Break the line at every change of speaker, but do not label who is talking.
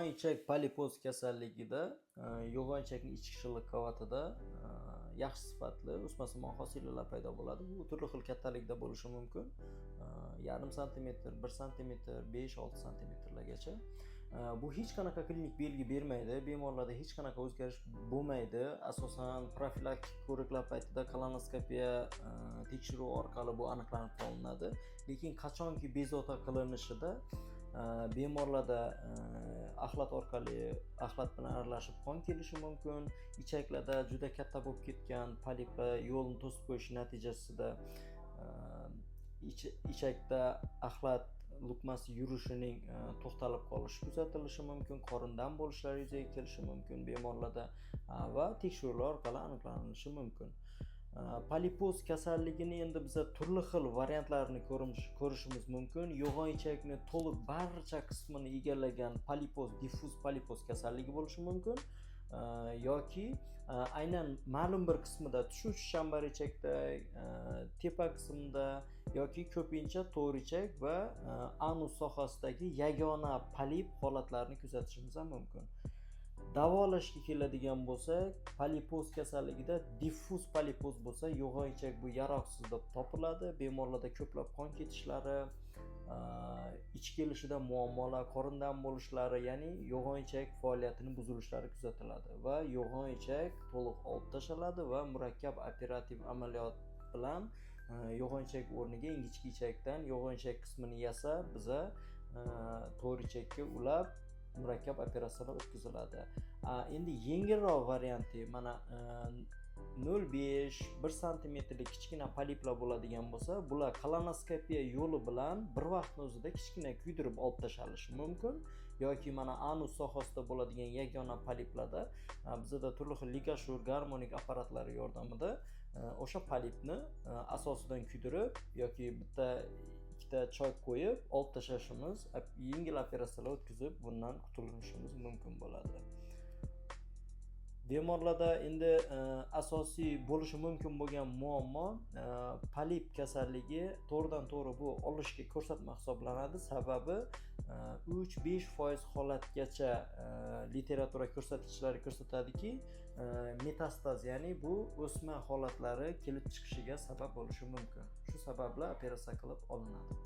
Yo'g'on ichak polipoz kasalligida yo'g'on ichakning ichki shilliq qavatida yaxshi sifatli o'smasimon hosilalar paydo bo'ladi. Bu turli xil kattalikda bo'lishi mumkin. Yarim santimetr, 1 santimetr, 5-6 santimetrlargacha. Bu hech qanaqa klinik belgi bermaydi, bemorlarda hech qanaqa o'zgarish bo'lmaydi. Asosan profilaktik ko'riklar paytida kolonoskopiya tekshiruvi orqali bu aniqlanib qolinadi. Lekin qachonki bezovta qilinishida bemorlarda axlat orqali, axlat bilan aralashib qon kelishi mumkin. Ichaklarda juda katta bo'lib ketgan poliplar yo'lni to'sib qo'yishi natijasida ichakda axlat luqmasi yurishining to'xtalib qolishi kuzatilishi mumkin, qorindan bo'lishlari yuzaga kelishi mumkin bemorlarda va tekshiruvlar orqali aniqlanilishi mumkin. Polipoz kasalligini endi biza turli xil variantlarini ko'rishimiz mumkin. Yo'g'on ichakni to'liq barcha qismini egallagan polipoz, diffuz polipoz kasalligi bo'lishi mumkin yoki aynan ma'lum bir qismida, tushuvchi chambar ichakda, tepa qismida yoki ko'pincha to'g'ri ichak va anus sohasidagi yagona polip holatlarini kuzatishimiz ham mumkin. Davolashga keladigan bo'lsak, polipoz kasalligida diffuz polipoz bo'lsa, yo'g'on ichak bu yaroqsiz deb topiladi. Bemorlarda ko'plab qon ketishlari, ich kelishida muammolar, qorindan bo'lishlari, ya'ni yo'g'on ichak faoliyatini buzilishlari kuzatiladi va yo'g'on ichak to'liq olib tashlanadi va murakkab operativ amaliyot bilan yo'g'on ichak o'rniga ingichka ichakdan yo'g'on ichak qismini yasab, biza to'g'ri ichakka ulab, murakkab operatsiyalar o'tkaziladi. Endi yengilroq varianti, mana 0,5, 1 santimetrlik kichkina poliplar bo'ladigan bo'lsa, bular kolonoskopiya yo'li bilan bir vaqtni o'zida kichkina kuydirib olib tashlanishi mumkin yoki mana anus sohasida bo'ladigan yagona poliplarda bizada turli xil LigaSure, garmonik apparatlari yordamida o'sha polipni asosidan kuydirib yoki bitta ikkita chok qo'yib olib tashlashimiz, yengil operatsiyalar o'tkazib, bundan qutulishimiz mumkin bo'ladi. Bemorlarda endi asosiy bo'lishi mumkin bo'lgan muammo, polip kasalligi to'g'ridan to'g'ri bu olishga ko'rsatma hisoblanadi. Sababi 3-5% holatgacha literatura ko'rsatkichlari ko'rsatadiki, metastaz, ya'ni bu o'sma holatlari kelib chiqishiga sabab bo'lishi mumkin. Shu sababli operatsiya qilib olinadi.